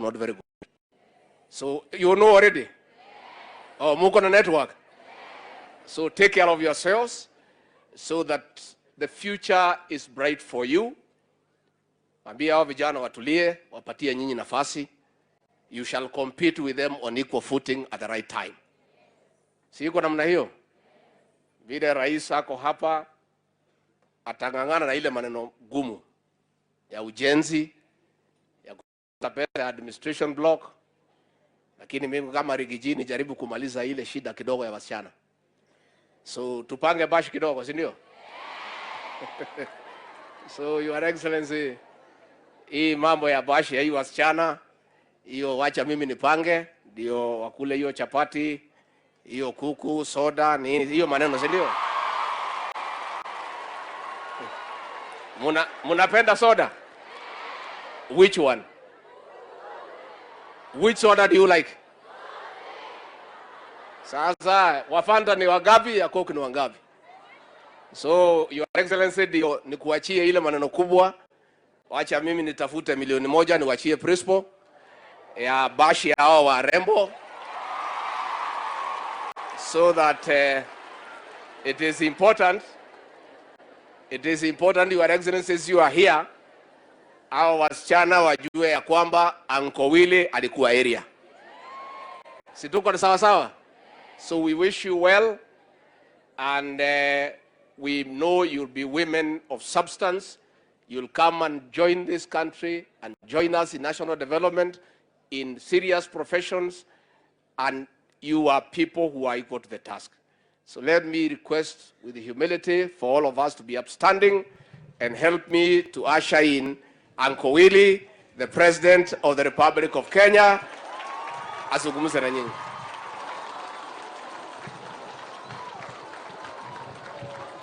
not very good. So you know already? Oh, muko na network? So take care of yourselves so that the future is bright for you. Ambia hao vijana watulie, wapatie nyinyi nafasi. You shall compete with them on equal footing at the right time. Si iko namna hiyo? Vile rais ako hapa atang'ang'ana na ile maneno gumu ya ujenzi, ya kupata pesa ya administration block, lakini mimi kama Riggy G nijaribu kumaliza ile shida kidogo ya wasichana. So tupange bash kidogo, si ndio? So, Your Excellency, hii mambo ya bash ya hii wasichana hiyo, wacha mimi nipange, ndio wakule hiyo chapati, hiyo kuku, soda, nini hiyo maneno, si ndio? Munapenda soda? Which one? Which soda do you like? Sasa wa Fanta ni wangapi? Ya Coke ni wangapi? So, Your Excellency, ndio nikuachie ile maneno kubwa. Wacha mimi nitafute 1 milioni niwachie principal ya bashi ya hao warembo so that it is important, Your Excellency, you are here, hao wasichana wajue ya kwamba Uncle Willy alikuwa area. Si tuko sawa sawa? So we wish you well and we know you'll be women of substance. You'll come and join this country and join us in national development, in serious professions, and you are people who are equal to the task. So let me request with humility for all of us to be upstanding and help me to usher in Uncle Willy, the President of the Republic of Kenya, azungumze na nyinyi.